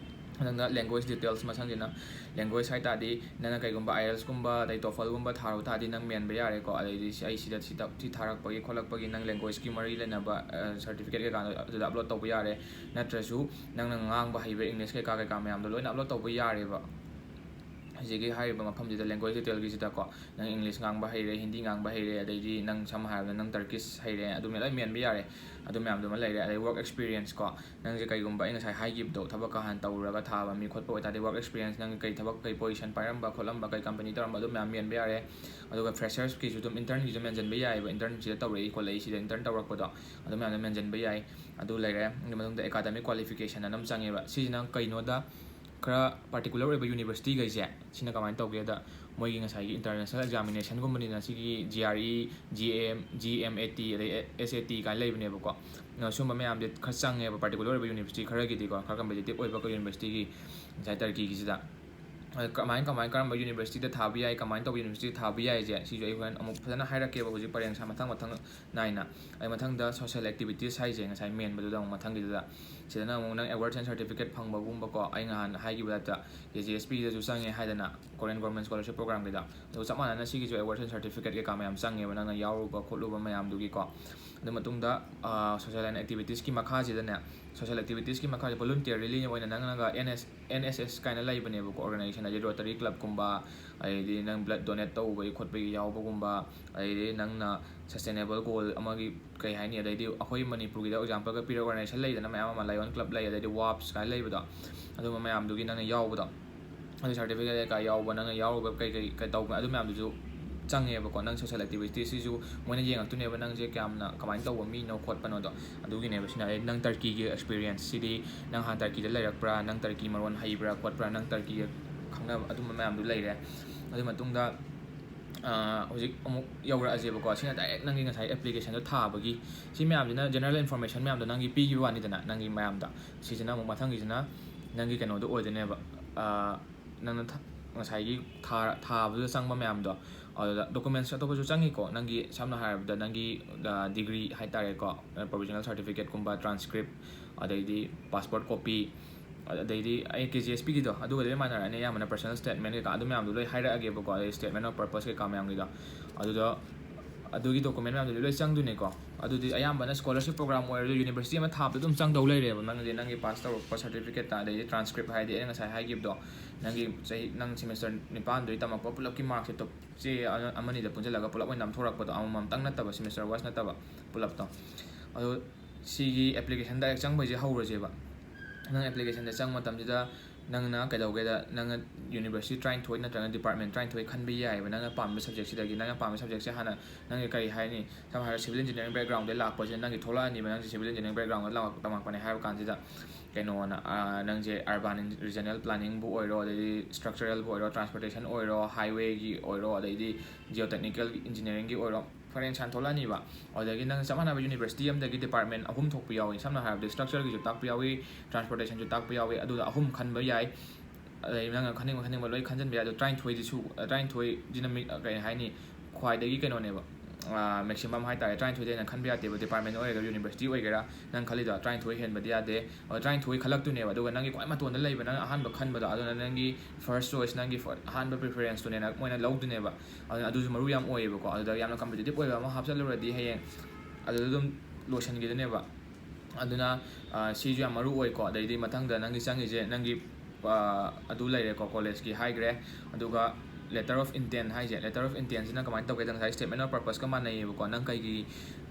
ꯃꯊꯪꯗ ꯂꯦꯡꯒ꯭ꯋꯦꯖ ꯗꯤꯇꯦꯜꯁ ꯃꯁꯪꯁꯤꯅ, ꯂꯦꯡꯒ꯭ꯋꯦꯖ ꯍꯥꯏ ꯇꯥꯔꯗꯤ ꯅꯪꯅ ꯀꯩꯒꯨꯝꯕ ꯑꯥꯏ ꯑꯦꯜꯁꯀꯨꯝꯕ, ꯑꯗꯩ ꯇꯣꯐꯜꯒꯨꯝꯕ ꯊꯥꯔꯨ ꯇꯥꯔꯗꯤ ꯅꯪ ꯃꯦꯟꯕ ꯌꯥꯔꯦꯀꯣ꯫ ꯑꯗꯩꯗꯤ ꯁꯤ, ꯑꯩ ꯁꯤꯗ ꯁꯤ ꯊ-, ꯁꯤ ꯊꯥꯔꯛꯄꯒꯤ ꯈꯣꯠꯂꯛꯄꯒꯤ ꯅꯪ ꯂꯦꯡꯒ꯭ꯋꯦꯖꯀꯤ ꯃꯔꯤ ꯂꯩꯅꯕ, ꯑ, ꯁꯥꯔꯇꯤꯐꯤꯀꯦꯠ ꯀꯩꯀꯥꯗꯣ ꯑꯗꯨꯗ ꯑꯞꯂꯣꯗ ꯇꯧꯕ ꯌꯥꯔꯦ꯫ ꯅꯠꯇ꯭ꯔꯁꯨ ꯅꯪꯅ ꯉꯥꯡꯕ ꯍꯩꯕ ꯏꯪꯂꯤꯁ ꯀꯩꯀꯥ, ꯀꯩꯀꯥ ꯃꯌꯥꯝꯗꯣ ꯂꯣꯏꯅ ꯑꯞꯂꯣꯗ ꯇꯧꯕ ꯌꯥꯔꯦꯕ꯫ ꯍꯧꯖꯤꯛꯀꯤ ꯍꯥꯏꯔꯤꯕ ꯃꯐꯝꯁꯤꯗ language detail-ꯒꯤꯁꯤꯗꯀꯣ, ꯅꯪ English ꯉꯥꯡꯕ ꯍꯩꯔꯦ, ꯍꯤꯟꯗꯤ ꯉꯥꯡꯕ ꯍꯩꯔꯦ, ꯑꯗꯩꯗꯤ ꯅꯪ ꯁꯝꯅ ꯍꯥꯏꯔꯕꯗ ꯅꯪ Turkish ꯍꯩꯔꯦ, ꯑꯗꯨ ꯂꯣꯏ ꯃꯦꯟꯕ ꯌꯥꯔꯦ꯫ ꯑꯗꯨ ꯃꯌꯥꯝꯗꯨꯃ ꯂꯩꯔꯦ꯫ ꯑꯗꯩ work experience ꯀꯣ, ꯅꯪꯁꯦ ꯀꯩꯒꯨꯝꯕ ꯑꯩ ꯉꯁꯥꯏ ꯍꯥꯏꯈꯤꯕꯗꯣ, ꯊꯕꯛꯀ ꯍꯥꯟꯅ ꯇꯧꯔꯨꯔꯒ ꯊꯥꯕ ꯃꯤ ꯈꯣꯠꯄ ꯑꯣꯏꯇꯥꯔꯗꯤ work experience, ꯅꯪ ꯀꯩ ꯊꯕꯛ, ꯀꯩ position ꯄꯥꯏꯔꯝꯕ ꯈꯣꯠꯂꯝꯕ, ꯀꯩ company ꯇꯧꯔꯝꯕ, ꯑꯗꯨ ꯃꯌꯥꯝ ꯃꯦꯟꯕ ꯌꯥꯔꯦ꯫ ꯑꯗꯨꯒ fresherꯁꯀꯤꯁꯨ ꯑꯗꯨꯝ internꯒꯤꯁꯨ ꯃꯦꯟꯁꯤꯟꯕ ꯌꯥꯏꯑꯕ, internꯁꯤꯗ ꯇꯧꯔꯛꯏ ꯈꯣꯠꯂꯛꯏ, ꯁꯤꯗ intern ꯇꯧꯔꯛꯄꯗꯣ, ꯑꯗꯨ ꯃꯌꯥꯝꯗꯣ ꯃꯦꯟꯁꯤꯟꯕ ꯌꯥꯏ꯫ ꯑꯗꯨ ꯂꯩꯔꯦ꯫ ꯑꯗꯨ ꯃꯇꯨꯡꯗ academic qualification ꯑꯅ ꯑꯃ ꯆꯪꯉꯦꯕ꯫ ꯁꯤꯁꯤꯅ ꯀꯩꯅꯣꯗ, ꯈꯔ particular ꯑꯣꯏꯕ universityꯈꯩꯁꯦ, ꯁꯤꯅ ꯀꯃꯥꯏꯅ ꯇꯧꯒꯦꯗ, ꯃꯣꯏꯒꯤ ꯉꯁꯥꯏꯒꯤ international examinationꯒꯨꯝꯕꯅꯤꯅ, ꯁꯤꯒꯤ G R E, G M, G M A T, ꯑꯗꯩ S A T ꯀꯥꯏꯅ ꯂꯩꯕꯅꯦꯕꯀꯣ꯫ ꯑ, ꯁꯨꯝꯕ ꯃꯌꯥꯝꯁꯦ ꯈꯔ ꯆꯪꯉꯦꯕ, particular ꯑꯣꯏꯕ university ꯈꯔꯒꯤꯗꯤꯀꯣ, ꯈꯔ competitive ꯑꯣꯏꯕ universityꯒꯤ, ꯉꯁꯥꯏ Turkeyꯒꯤꯁꯤꯗ꯫ ꯑ, ꯀꯃꯥꯏ, ꯀꯃꯥꯏ, ꯀꯔꯝꯕ universityꯗ ꯊꯥꯕ ꯌꯥꯏ, ꯀꯃꯥꯏꯅ ꯇꯧꯕ universityꯗ ꯊꯥꯕ ꯌꯥꯏꯁꯦ, ꯁꯤꯁꯨ ꯑꯩ ꯍꯣꯔꯦꯟ ꯑꯃꯨꯛ ꯐꯖꯅ ꯍꯥꯏꯔꯛꯀꯦꯕ, ꯍꯧꯖꯤꯛ ꯄꯔꯦꯡ ꯁꯥ-, ꯃꯊꯪ ꯃꯊꯪ ꯅꯥꯏꯅ꯫ ꯑꯩ ꯃꯊꯪꯗ social activities ꯍꯥꯏꯁꯦ, ꯉꯁꯥꯏ ꯃꯦꯟꯕꯗꯨꯗ ꯑꯃꯨꯛ ꯃꯊꯪꯒꯤꯗꯨꯗ, ꯁꯤꯗꯅ ꯑꯃꯨꯛ ꯅꯪ awards and certificate ꯐꯪꯕꯒꯨꯝꯕꯀꯣ, ꯑꯩ ꯅꯍꯥꯟ ꯍꯥꯏꯈꯤꯕ typeꯇ K G S Pꯗꯁꯨ ꯆꯪꯉꯦ ꯍꯥꯏꯗꯅ, Korean Government Scholarship Programꯒꯤꯗ꯫ ꯑꯗꯨꯒ ꯆꯞ ꯃꯥꯟꯅꯅ ꯁꯤꯒꯤꯁꯨ awards and certificate ꯀꯩꯀꯥ ꯃꯌꯥꯝ ꯆꯪꯉꯦꯕ, ꯅꯪꯅ ꯌꯥꯎꯔꯨꯕ ꯈꯣꯠꯂꯨꯕ ꯃꯌꯥꯝꯗꯨꯒꯤꯀꯣ꯫ ꯑꯗꯨ ꯃꯇꯨꯡꯗ, ꯑ, social and activitiesꯀꯤ ꯃꯈꯥꯁꯤꯗꯅꯦ, social activitiesꯀꯤ ꯃꯈꯥꯁꯤꯗ voluntarily ꯑꯣꯏꯅ ꯅꯪꯅꯒ N S, N S S ꯀꯥꯏꯅ ꯂꯩꯕꯅꯦꯕꯀꯣ, organization ꯍꯥꯏꯗꯤ Rotary Clubꯀꯨꯝꯕ, ꯑꯗꯩꯗꯤ ꯅꯪ blood donate ꯇꯧꯕꯒꯤ ꯈꯣꯠꯄꯒꯤ ꯌꯥꯎꯕꯒꯨꯝꯕ, ꯑꯗꯩꯗꯤ ꯅꯪꯅ sustainable goal ꯑꯃꯒꯤ, ꯀꯩ ꯍꯥꯏꯅꯤ, ꯑꯗꯩꯗꯤ ꯑꯩꯈꯣꯏ ꯃꯅꯤꯄꯨꯔꯒꯤꯗ exampleꯒ ꯄꯤꯔ organization ꯂꯩꯗꯅ ꯃꯌꯥꯝ ꯑꯃ, Lion Club ꯂꯩ, ꯑꯗꯩꯗꯤ WAPS ꯀꯥꯏꯅ ꯂꯩꯕꯗꯣ, ꯑꯗꯨꯝꯕ ꯃꯌꯥꯝꯗꯨꯒꯤ ꯅꯪꯅ ꯌꯥꯎꯕꯗꯣ, ꯑꯗꯨ certificate ꯀꯩꯀꯥ ꯌꯥꯎꯕ, ꯅꯪꯅ ꯌꯥꯎꯔꯨꯕ ꯀꯩ ꯀꯩ, ꯀꯩ ꯇꯧꯕ, ꯑꯗꯨ ꯃꯌꯥꯝꯗꯨꯁꯨ ꯆꯪꯉꯦꯕꯀꯣ꯫ ꯅꯪ social activitiesꯁꯤꯁꯨ ꯃꯣꯏꯅ ꯌꯦꯡꯉꯛꯇꯣꯏꯅꯦꯕ, ꯅꯪꯁꯦ ꯀꯌꯥꯝꯅ ꯀꯃꯥꯏꯅ ꯇꯧꯕ ꯃꯤꯅꯣ ꯈꯣꯠꯄꯅꯣꯗꯣ, ꯑꯗꯨꯒꯤꯅꯦꯕ꯫ ꯁꯤꯅ ꯑꯩ ꯅꯪ Turkeyꯒꯤ experienceꯁꯤꯗꯤ, ꯅꯪ ꯍꯥꯟꯅ Turkeyꯗ ꯂꯩꯔꯛꯄ꯭ꯔꯥ, ꯅꯪ Turkey ꯃꯔꯣꯟ ꯍꯩꯕ꯭ꯔꯥ ꯈꯣꯠꯄ꯭ꯔꯥ, ꯅꯪ Turkeyꯒ ꯈꯪꯅꯕ, ꯑꯗꯨꯝꯕ ꯃꯌꯥꯝꯗꯨ ꯂꯩꯔꯦ꯫ ꯑꯗꯨ ꯃꯇꯨꯡꯗ, ꯑ, ꯍꯧꯖꯤꯛ ꯑꯃꯨꯛ ꯌꯧꯔꯛꯑꯁꯦꯕꯀꯣ꯫ ꯁꯤꯅ direct ꯅꯪꯒꯤ ꯉꯁꯥꯏ applicationꯗꯣ ꯊꯥꯕꯒꯤ, ꯁꯤ ꯃꯌꯥꯝꯁꯤꯅ general information ꯃꯌꯥꯝꯗꯣ ꯅꯪꯒꯤ ꯄꯤꯈꯤꯕ ꯋꯥꯅꯤꯗꯅ, ꯅꯪꯒꯤ ꯃꯌꯥꯝꯗ꯫ ꯁꯤꯁꯤꯅ ꯑꯃꯨꯛ ꯃꯊꯪꯒꯤꯁꯤꯅ ꯅꯪꯒꯤ ꯀꯩꯅꯣꯗꯣ ꯑꯣꯏꯗꯣꯏꯅꯦꯕ, ꯑ, ꯅꯪꯅ ꯊ-, ꯉꯁꯥꯏꯒꯤ ꯊꯥ-, ꯊꯥꯕꯗꯨꯗ ꯆꯪꯕ ꯃꯌꯥꯝꯗꯣ, ꯑꯗꯨꯗ documents ꯑꯇꯣꯞꯄꯁꯨ ꯆꯪꯉꯤꯀꯣ꯫ ꯅꯪꯒꯤ ꯁꯝꯅ ꯍꯥꯏꯔꯕꯗ ꯅꯪꯒꯤ, ꯑ, degree ꯍꯥꯏꯇꯥꯔꯦꯀꯣ, provisional certificateꯀꯨꯝꯕ, transcript, ꯑꯗꯩꯗꯤ passport copy, ꯑꯗꯩꯗꯤ ꯑꯩ K G S Pꯒꯤꯗꯣ, ꯑꯗꯨꯒ ꯂꯣꯏ ꯃꯥꯟꯅꯔꯅꯤ꯫ ꯑꯌꯥꯝꯕꯅ personal statement ꯀꯩꯀꯥ ꯑꯗꯨ ꯃꯌꯥꯝꯗꯣ ꯂꯣꯏ ꯍꯥꯏꯔꯛꯑꯒꯦꯕꯀꯣ, ꯑꯗꯩ statement of purpose ꯀꯩꯀꯥ ꯃꯌꯥꯝꯒꯤꯗꯣ꯫ ꯑꯗꯨꯗꯣ ꯑꯗꯨꯒꯤ document ꯃꯌꯥꯝꯗꯨꯗꯤ ꯂꯣꯏ ꯆꯪꯗꯣꯏꯅꯦꯀꯣ꯫ ꯑꯗꯨꯗꯤ ꯑꯌꯥꯝꯕꯅ scholarship program ꯑꯣꯏꯔꯁꯨ university ꯑꯃ ꯊꯥꯕꯗ ꯑꯗꯨꯝ ꯆꯪꯗꯧ ꯂꯩꯔꯦꯕ꯫ ꯅꯪꯗꯤ ꯅꯪꯒꯤ pass ꯇꯧꯔꯛꯄ certificate, ꯑꯗꯩꯗꯤ transcript ꯍꯥꯏꯗꯤ ꯑꯩꯅ ꯉꯁꯥꯏ ꯍꯥꯏꯈꯤꯕꯗꯣ, ꯅꯪꯒꯤ ꯆꯍꯤ, ꯅꯪ semester ꯅꯤꯄꯥꯟꯗꯨꯒꯤ ꯇꯝꯃꯛꯄ ꯄꯨꯂꯞꯀꯤ mark sheet ꯇꯣ ꯆꯦ ꯑꯃꯅꯤꯗ ꯄꯨꯟꯁꯤꯜꯂꯒ ꯄꯨꯂꯞ ꯑꯣꯏꯅ ꯅꯝꯊꯣꯔꯛꯄꯗꯣ, ꯑꯃꯃꯝꯇꯪ ꯅꯠꯇꯕ, semester wise ꯅꯠꯇꯕ, ꯄꯨꯂꯞꯇꯣ꯫ ꯑꯗꯣ ꯁꯤꯒꯤ application direct ꯆꯪꯕꯩꯁꯦ ꯍꯧꯔꯁꯦꯕ꯫ ꯅꯪ application ꯗ ꯆꯪꯕ ꯃꯇꯝꯁꯤꯗ ꯅꯪꯅ ꯀꯩꯗꯧꯒꯦꯗ, ꯅꯪꯅ university ꯇꯔꯥꯅꯤꯊꯣꯏ ꯅꯠꯇ꯭ꯔꯒ department ꯇꯔꯥꯅꯤꯊꯣꯏ ꯈꯟꯕ ꯌꯥꯏꯑꯕ꯫ ꯅꯪꯅ ꯄꯥꯝꯃꯤꯕ subject ꯁꯤꯗꯒꯤ, ꯅꯪꯅ ꯄꯥꯝꯃꯤꯕ subject ꯁꯦ ꯍꯥꯟꯅ, ꯅꯪꯒꯤ ꯀꯔꯤ ꯍꯥꯏꯅꯤ, ꯁꯝꯅ ꯍꯥꯏꯔꯕꯗ civil engineering background ꯗꯒꯤ ꯂꯥꯛꯄꯁꯤꯅ ꯅꯪꯒꯤ ꯊꯣꯛꯂꯛꯑꯅꯤꯕ꯫ ꯅꯪꯁꯦ civil engineering background ꯗ ꯂꯥꯛ-, ꯇꯝꯃꯛꯄꯅꯦ ꯍꯥꯏꯕ ꯀꯥꯟꯁꯤꯗ, ꯀꯩꯅꯣꯅ, ꯑꯥ, ꯅꯪꯁꯦ urban regional planning ꯕꯨ ꯑꯣꯏꯔꯣ, ꯑꯗꯩꯗꯤ structural ꯕꯨ ꯑꯣꯏꯔꯣ, transportation ꯑꯣꯏꯔꯣ, highway ꯒꯤ ꯑꯣꯏꯔꯣ, ꯑꯗꯩꯗꯤ geotechnical engineering ꯒꯤ ꯑꯣꯏꯔꯣ, ꯐꯔꯦꯟꯁꯥꯟ ꯊꯣꯛꯂꯛꯑꯅꯤꯕ꯫ ꯑꯗꯨꯗꯒꯤ ꯅꯪ ꯆꯞ ꯃꯥꯟꯅꯕ university ꯑꯃꯗꯒꯤ department ꯑꯍꯨꯝ ꯊꯣꯛꯄ ꯌꯥꯎꯏ꯫ ꯁꯝꯅ ꯍꯥꯏꯔꯕꯗ, structure ꯒꯤꯁꯨ ꯇꯥꯛꯄ ꯌꯥꯎꯏ, transportation ꯁꯨ ꯇꯥꯛꯄ ꯌꯥꯎꯏ, ꯑꯗꯨꯗ ꯑꯍꯨꯝ ꯈꯟꯕ ꯌꯥꯏ꯫ ꯑꯗꯩ ꯅꯪꯅ ꯈꯟꯅꯤꯡꯕ, ꯈꯟꯅꯤꯡꯕ ꯂꯣꯏ ꯈꯟꯖꯟꯕ ꯌꯥꯏ꯫ ꯑꯗꯣ ꯇꯔꯥꯅꯤꯊꯣꯏꯗꯤ ꯁꯨ-, ꯇꯔꯥꯅꯤꯊꯣꯏꯁꯤꯅ ꯃꯤ-, ꯀꯩ ꯍꯥꯏꯅꯤ, ꯈ꯭ꯋꯥꯏꯗꯒꯤ ꯀꯩꯅꯣꯅꯦꯕ, ꯑꯥ, maximum ꯍꯥꯏꯇꯥꯔꯦ꯫ ꯇꯔꯥꯅꯤꯊꯣꯏꯗꯩ ꯍꯦꯟꯅ ꯈꯟꯕ ꯌꯥꯗꯦꯕ, department ꯑꯣꯏꯒꯦꯔꯥ, university ꯑꯣꯏꯒꯦꯔꯥ, ꯅꯪ ꯈꯜꯂꯤꯗꯣ ꯇꯔꯥꯅꯤꯊꯣꯏ ꯍꯦꯟꯕꯗꯤ ꯌꯥꯗꯦ꯫ ꯑꯗꯣ ꯇꯔꯥꯅꯤꯊꯣꯏ ꯈꯜꯂꯛꯇꯣꯏꯅꯦꯕ꯫ ꯑꯗꯨꯒ ꯅꯪꯒꯤ ꯈ꯭ꯋꯥꯏ ꯃꯇꯣꯟꯗ ꯂꯩꯕ, ꯅꯪ ꯑꯍꯥꯟꯕ ꯈꯟꯕꯗꯣ, ꯑꯗꯨꯅ ꯅꯪꯒꯤ first choice, ꯅꯪꯒꯤ fir-, ꯑꯍꯥꯟꯕ preference ꯇꯨꯅꯦꯅ ꯃꯣꯏꯅ ꯂꯧꯗꯣꯏꯅꯦꯕ꯫ ꯑꯗꯨꯅ ꯑꯗꯨꯁꯨ ꯃꯔꯨ ꯌꯥꯝ ꯑꯣꯏꯌꯦꯕꯀꯣ꯫ ꯑꯗꯨꯗ ꯌꯥꯝꯅ competitive ꯑꯣꯏꯕ ꯑꯃ ꯍꯥꯞꯆꯜꯂꯨꯔꯗꯤ ꯍꯌꯦꯡ ꯑꯗꯨꯗ ꯑꯗꯨꯝ ꯂꯣꯏꯁꯤꯟꯈꯤꯗꯣꯏꯅꯦꯕ꯫ ꯑꯗꯨꯅ, ꯑ, ꯁꯤꯁꯨ ꯌꯥꯝ ꯃꯔꯨ ꯑꯣꯏꯀꯣ꯫ ꯑꯗꯩꯗꯤ ꯃꯊꯪꯗ ꯅꯪꯒꯤ ꯆꯪꯉꯤꯁꯦ, ꯅꯪꯒꯤ, ꯑ, ꯑꯗꯨ ꯂꯩꯔꯦꯀꯣ, college ꯀꯤ ꯍꯥꯏꯈ꯭ꯔꯦ꯫ ꯑꯗꯨꯒ letter of intent ꯍꯥꯏꯁꯦ, letter of intent ꯁꯤꯅ ꯀꯃꯥꯏꯅ ꯇꯧꯒꯦꯗ, ꯉꯁꯥꯏ statement of purpose ꯀ ꯃꯥꯟꯅꯩꯌꯦꯕꯀꯣ꯫ ꯅꯪ ꯀꯩꯒꯤ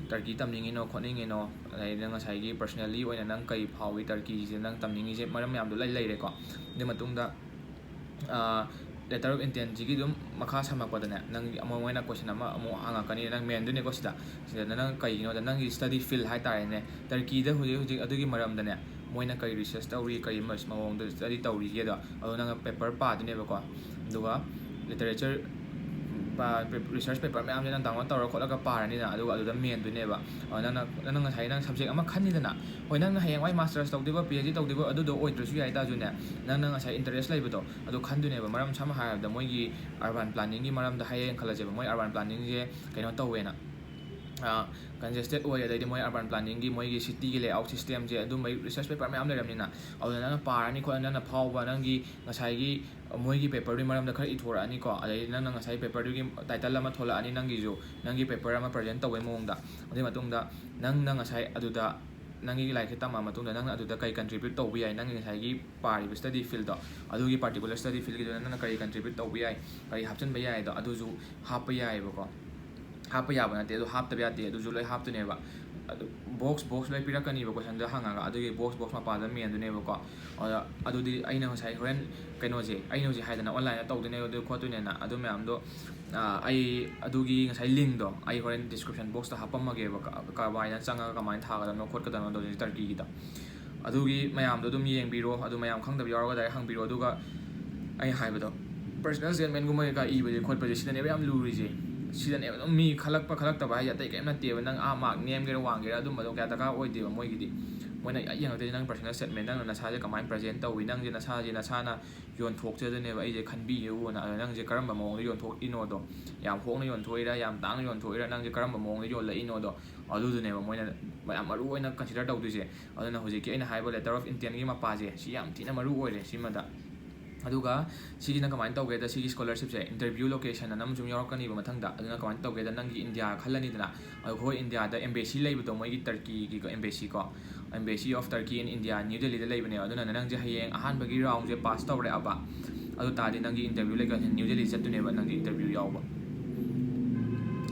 Turkey ꯇꯝꯅꯤꯡꯉꯤꯅꯣ, ꯈꯣꯠꯅꯤꯡꯉꯤꯅꯣ, ꯑꯗꯩ ꯅꯪ ꯉꯁꯥꯏꯒꯤ personally ꯑꯣꯏꯅ ꯅꯪ ꯀꯩ ꯐꯥꯎꯏ Turkey ꯁꯤꯗ ꯅꯪ ꯇꯝꯅꯤꯡꯉꯤꯁꯦ, ꯃꯔꯝ ꯃꯌꯥꯝꯗꯣ ꯂꯣꯏ ꯂꯩꯔꯦꯀꯣ꯫ ꯑꯗꯨ ꯃꯇꯨꯡꯗ, ꯑ, letter of intent ꯁꯤꯒꯤ ꯑꯗꯨꯝ ꯃꯈꯥ ꯁꯝꯃꯛꯄꯗꯅꯦ, ꯅꯪ ꯑꯃꯨꯛ ꯃꯣꯏꯅ question ꯑꯃ ꯑꯃꯨꯛ ꯍꯪꯉꯛꯀꯅꯤ, ꯅꯪ ꯃꯦꯟꯗꯣꯏꯅꯦꯀꯣ ꯁꯤꯗ꯫ ꯁꯤꯗ ꯅꯪ ꯀꯩꯒꯤꯅꯣꯗ ꯅꯪꯒꯤ study field ꯍꯥꯏ ꯇꯥꯔꯦꯅꯦ, Turkey ꯗ ꯍꯧꯖꯤꯛ ꯍꯧꯖꯤꯛ ꯑꯗꯨꯒꯤ ꯃꯔꯝꯗꯅꯦ, ꯃꯣꯏꯅ ꯀꯔꯤ research ꯇꯧꯔꯤ, ꯀꯔꯤ ꯃ-, ꯃꯑꯣꯡꯗ study ꯇꯧꯔꯤꯒꯦꯗꯣ, ꯑꯗꯣ ꯅꯪꯅ paper ꯄꯥꯗꯣꯏꯅꯦꯕꯀꯣ꯫ ꯑꯗꯨꯒ literature ꯄ-, research paper ꯃꯌꯥꯝꯁꯦ ꯅꯪ download ꯇꯧꯔ ꯈꯣꯠꯂꯒ ꯄꯥꯔꯅꯤꯅ, ꯑꯗꯨꯒ ꯑꯗꯨꯗ ꯃꯦꯟꯗꯣꯏꯅꯦꯕ꯫ ꯑꯗꯣ ꯅꯪꯅ, ꯅꯪꯅ ꯉꯁꯥꯏ ꯅꯪ subject ꯑꯃ ꯈꯟꯅꯤꯗꯅ, ꯍꯣꯏ, ꯅꯪꯅ ꯍꯌꯦꯡꯋꯥꯏ masters ꯇꯧꯗꯣꯏꯕ, PhD ꯇꯧꯗꯣꯏꯕ, ꯑꯗꯨꯗꯣ ꯑꯣꯏꯗ꯭ꯔꯁꯨ ꯌꯥꯏ ꯇꯥꯔꯁꯨꯅꯦ, ꯅꯪꯅ ꯉꯁꯥꯏ interest ꯂꯩꯕꯗꯣ ꯑꯗꯨ ꯈꯟꯗꯣꯏꯅꯦꯕ꯫ ꯃꯔꯝ ꯁꯝꯅ ꯍꯥꯏꯔꯕꯗ, ꯃꯣꯏꯒꯤ urban planning ꯒꯤ ꯃꯔꯝꯗ ꯍꯥꯏꯔꯦꯅ ꯈꯜꯂꯁꯦꯕ, ꯃꯣꯏ urban planning ꯁꯦ ꯀꯩꯅꯣ ꯇꯧꯋꯦꯅ, congested ꯑꯣꯏ, ꯑꯗꯩꯗꯤ ꯃꯣꯏ urban planningꯒꯤ ꯃꯣꯏꯒꯤ cityꯒꯤ layout systemꯁꯦ, ꯑꯗꯨꯝꯕꯒꯤ research paper ꯃꯌꯥꯝ ꯂꯩꯔꯕꯅꯤꯅ, ꯑꯗꯨꯗ ꯅꯪꯅ ꯄꯥꯔꯅꯤ ꯈꯣꯠꯂꯅꯤ, ꯅꯪꯅ ꯐꯥꯎꯕ ꯅꯪꯒꯤ ꯉꯁꯥꯏꯒꯤ ꯃꯣꯏꯒꯤ paperꯗꯨꯒꯤ ꯃꯔꯝꯗ ꯈꯔ ꯏꯊꯣꯔꯛꯑꯅꯤꯀꯣ, ꯑꯗꯩꯗꯤ ꯅꯪꯅ ꯉꯁꯥꯏ paperꯗꯨꯒꯤ title ꯑꯃ ꯊꯣꯛꯂꯛꯑꯅꯤ ꯅꯪꯒꯤꯁꯨ, ꯅꯪꯒꯤ paper ꯑꯃ present ꯇꯧꯕꯩ ꯃꯑꯣꯡꯗ꯫ ꯑꯗꯨꯒꯤ ꯃꯇꯨꯡꯗ ꯅꯪꯅ ꯉꯁꯥꯏ ꯑꯗꯨꯗ ꯅꯪꯒꯤ ꯂꯥꯏꯔꯤꯛꯁꯦ ꯇꯝꯃꯛꯑ ꯃꯇꯨꯡꯗ ꯅꯪꯅ ꯑꯗꯨꯗ ꯀꯩ contribute ꯇꯧꯕ ꯌꯥꯏ, ꯅꯪꯒꯤ ꯉꯁꯥꯏꯒꯤ ꯄꯥꯔꯤꯕ study fieldꯗꯣ, ꯑꯗꯨꯒꯤ particular study fieldꯒꯤꯗꯨꯗ ꯅꯪꯅ ꯀꯔꯤ contribute ꯇꯧꯕ ꯌꯥꯏ, ꯀꯔꯤ ꯍꯥꯞꯆꯤꯟꯕ ꯌꯥꯏꯗꯣ, ꯑꯗꯨꯁꯨ ꯍꯥꯞꯄ ꯌꯥꯏꯑꯕꯀꯣ꯫ ꯍꯥꯞꯄ ꯌꯥꯕ ꯅꯠꯇꯦ, ꯑꯗꯨ ꯍꯥꯞꯇꯕ ꯌꯥꯗꯦ, ꯑꯗꯨꯁꯨ ꯂꯣꯏ ꯍꯥꯞꯇꯣꯏꯅꯦꯕ꯫ ꯑꯗꯨ box box ꯂꯣꯏ ꯄꯤꯔꯛꯀꯅꯤꯕ, questionꯗ ꯍꯪꯉꯒ, ꯑꯗꯨꯒꯤ box box ꯃꯄꯥꯗ ꯃꯦꯟꯗꯣꯏꯅꯦꯕꯀꯣ꯫ ꯑꯗ ꯑꯗꯨꯗꯤ ꯑꯩꯅ ꯉꯁꯥꯏ ꯍꯣꯔꯦꯟ ꯀꯩꯅꯣꯁꯦ, ꯑꯩꯅ ꯍꯧꯖꯤꯛ ꯍꯥꯏꯗꯅ onlineꯗ ꯇꯧꯗꯣꯏꯅꯦ ꯑꯗꯨ ꯈꯣꯠꯇꯣꯏꯅꯦꯅ, ꯑꯗꯨ ꯃꯌꯥꯝꯗꯣ, ꯑ, ꯑꯩ ꯑꯗꯨꯒꯤ ꯉꯁꯥꯏ linkꯗꯣ ꯑꯩ ꯍꯣꯔꯦꯟ description boxꯇ ꯍꯥꯞꯄꯝꯃꯒꯦꯕ, ꯀ-, ꯀꯃꯥꯏꯅ ꯆꯪꯉꯒ ꯀꯃꯥꯏꯅ ꯊꯥꯒꯗꯕꯅꯣ ꯈꯣꯠꯀꯗꯕꯅꯣ ꯇꯧꯗꯣꯏꯁꯦ Turkeyꯒꯤꯗ꯫ ꯑꯗꯨꯒꯤ ꯃꯌꯥꯝꯗꯣ ꯑꯗꯨꯝ ꯌꯦꯡꯕꯤꯔꯣ, ꯑꯗꯨ ꯃꯌꯥꯝ ꯈꯪꯗꯕ ꯌꯥꯎꯔꯒ direct ꯍꯪꯕꯤꯔꯣ꯫ ꯑꯗꯨꯒ ꯑꯩ ꯍꯥꯏꯕꯗꯣ, personal statementꯒꯨꯝꯕ ꯀꯩꯀꯥ ꯏꯕꯁꯦ ꯈꯣꯠꯄꯁꯦ, ꯁꯤꯗꯅꯦꯕ ꯌꯥꯝ ꯂꯨꯔꯤꯁꯦ꯫ ꯁꯤꯗꯅꯦꯕ ꯑꯗꯨꯝ ꯃꯤ ꯈꯜꯂꯛꯄ ꯈꯜꯂꯛꯇꯕ ꯍꯥꯏꯁꯦ ꯑꯇꯩ ꯀꯔꯤꯝ ꯅꯠꯇꯦꯕ꯫ ꯅꯪ ꯑꯥ mark ꯅꯦꯝꯒꯦꯔꯥ ꯋꯥꯡꯒꯦꯔꯥ ꯑꯗꯨꯝꯕꯗꯣ ꯀꯌꯥ ꯗꯔꯀꯥꯔ ꯑꯣꯏꯗꯦꯕ ꯃꯣꯏꯒꯤꯗꯤ꯫ ꯃꯣꯏꯅ ꯌꯦꯡꯉꯛꯇꯣꯏꯁꯦ ꯅꯪ personal statement, ꯅꯪꯅ ꯅꯁꯥꯁꯦ ꯀꯃꯥꯏꯅ present ꯇꯧꯏ, ꯅꯪꯁꯦ ꯅꯁꯥꯁꯦ ꯅꯁꯥꯅ ꯌꯣꯟꯊꯣꯛꯆꯗꯣꯏꯅꯦꯕ, "ꯑꯩꯁꯦ ꯈꯟꯕꯤꯌꯨꯅ", ꯑꯗꯣ ꯅꯪꯁꯦ ꯀꯔꯝꯕ ꯃꯑꯣꯡꯗ ꯌꯣꯟꯊꯣꯛꯏꯅꯣꯗꯣ, ꯌꯥꯝ ꯍꯣꯡꯅ ꯌꯣꯟꯊꯣꯛꯏꯔꯥ, ꯌꯥꯝ ꯇꯥꯡꯅ ꯌꯣꯟꯊꯣꯛꯏꯔꯥ, ꯅꯪꯁꯦ ꯀꯔꯝꯕ ꯃꯑꯣꯡꯗ ꯌꯣꯜꯂꯛꯏꯅꯣꯗꯣ, ꯑꯗꯨꯗꯨꯅꯦꯕ ꯃꯣꯏꯅ ꯌꯥꯝ ꯃꯔꯨ ꯑꯣꯏꯅ consider ꯇꯧꯗꯣꯏꯁꯦ꯫ ꯑꯗꯨꯅ ꯍꯧꯖꯤꯛꯀꯤ ꯑꯩꯅ ꯍꯥꯏꯕ letter of intentꯒꯤ ꯃꯄꯥꯁꯦ, ꯁꯤ ꯌꯥꯝ ꯊꯤꯅ ꯃꯔꯨ ꯑꯣꯏꯔꯦ ꯁꯤꯃꯗ꯫ ꯑꯗꯨꯒ ꯁꯤꯒꯤꯅ ꯀꯃꯥꯏꯅ ꯇꯧꯒꯦꯗ, ꯁꯤꯒꯤ scholarshipꯁꯦ interview location ꯑꯅ ꯑꯃꯁꯨ ꯌꯥꯎꯔꯛꯀꯅꯤꯕ ꯃꯊꯪꯗ꯫ ꯑꯗꯨꯅ ꯀꯃꯥꯏꯅ ꯇꯧꯒꯦꯗ, ꯅꯪꯒꯤ ꯏꯟꯗꯤꯌꯥ ꯈꯜꯂꯅꯤꯗꯅ, ꯑꯗꯣ ꯑꯩꯈꯣꯏ ꯏꯟꯗꯤꯌꯥꯗ embassy ꯂꯩꯕꯗꯣ, ꯃꯣꯏꯒꯤ Turkeyꯒꯤ embassy ꯀꯣ, Embassy of Turkey in India, New Delhiꯗ ꯂꯩꯕꯅꯦꯕ꯫ ꯑꯗꯨꯅ ꯅꯪꯁꯦ ꯍꯌꯦꯡ ꯑꯍꯥꯟꯕꯒꯤ roundꯁꯦ pass ꯇꯧꯔꯛꯑꯕ, ꯑꯗꯨ ꯇꯥꯔꯗꯤ ꯅꯪꯒꯤ interview location New Delhi ꯆꯠꯇꯣꯏꯅꯦꯕ, ꯅꯪꯒꯤ interview ꯌꯥꯎꯕ꯫